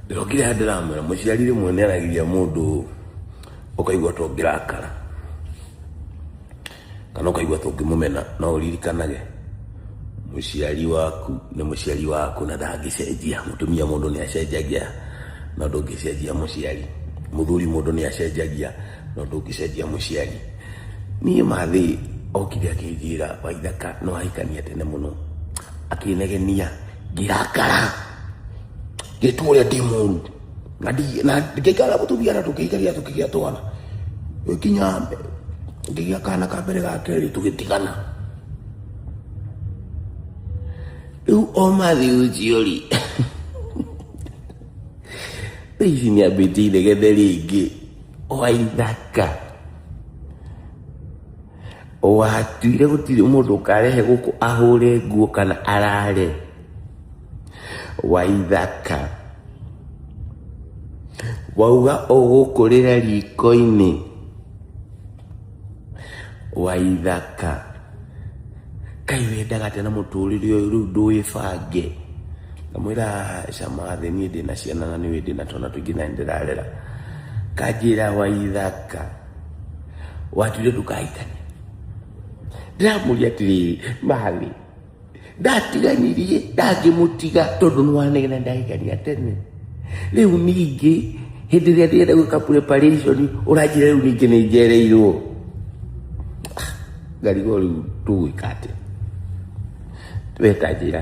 Ndĩrokire haha ndĩramwĩra mũciari rĩmwe nĩ aragiria mũndũ ũkaigua ta ũngĩrakara kana ũkaigua ta ũngĩmũmena, no ũririkanage mũciari waku nĩ mũciari waku na ndangĩcenjia. Mũtumia mũndũ nĩ acenjagia no ndũngĩcenjia mũciari. Mũthuri mũndũ nĩ acenjagia no ndũngĩcenjia mũciari. Niĩ mathĩ okire akĩnjĩra Waithaka nĩ wahikania tene mũno, akĩnegenia ngĩrakara ngĩtua ũrĩa ndĩ mũru na na ngĩikara na mũtumia na tũkĩikaria tũkĩgĩa twana gĩkinya ngĩgĩa kana ka mbere ga kerĩ tũgĩtigana. Rĩu o mathĩ ũcio rĩ, thaa ici nĩambĩtie inegene rĩngĩ Waithaka watuire gũtirĩ mũndũ ũkarehe gũkũ ahũre nguo kana arare. Waithaka wauga ũgũkũrĩra riko-inĩ. Waithaka kaĩ wendaga atĩa na mũtũrĩre ũyũ rĩu ndũĩbange. Ngamwĩra aca mathĩ niĩ ndĩna ciana na nĩũĩ ndĩna twana tũingĩ na nĩndĩrarera. Kanjĩra Waithaka watuire ndũkahikania. Ndĩramũria atĩrĩrĩ mathĩ ndatiganirie ndangĩmũtiga tondũ nĩ wanegena ndahikania tene. Rĩu ningĩ hĩndĩ ĩrĩa ndĩrenda gwĩka preparation ũranjĩra rĩu ningĩ nĩ njereirwo. Ngarigwo rĩu tũgwĩka atĩa? We ta njĩra.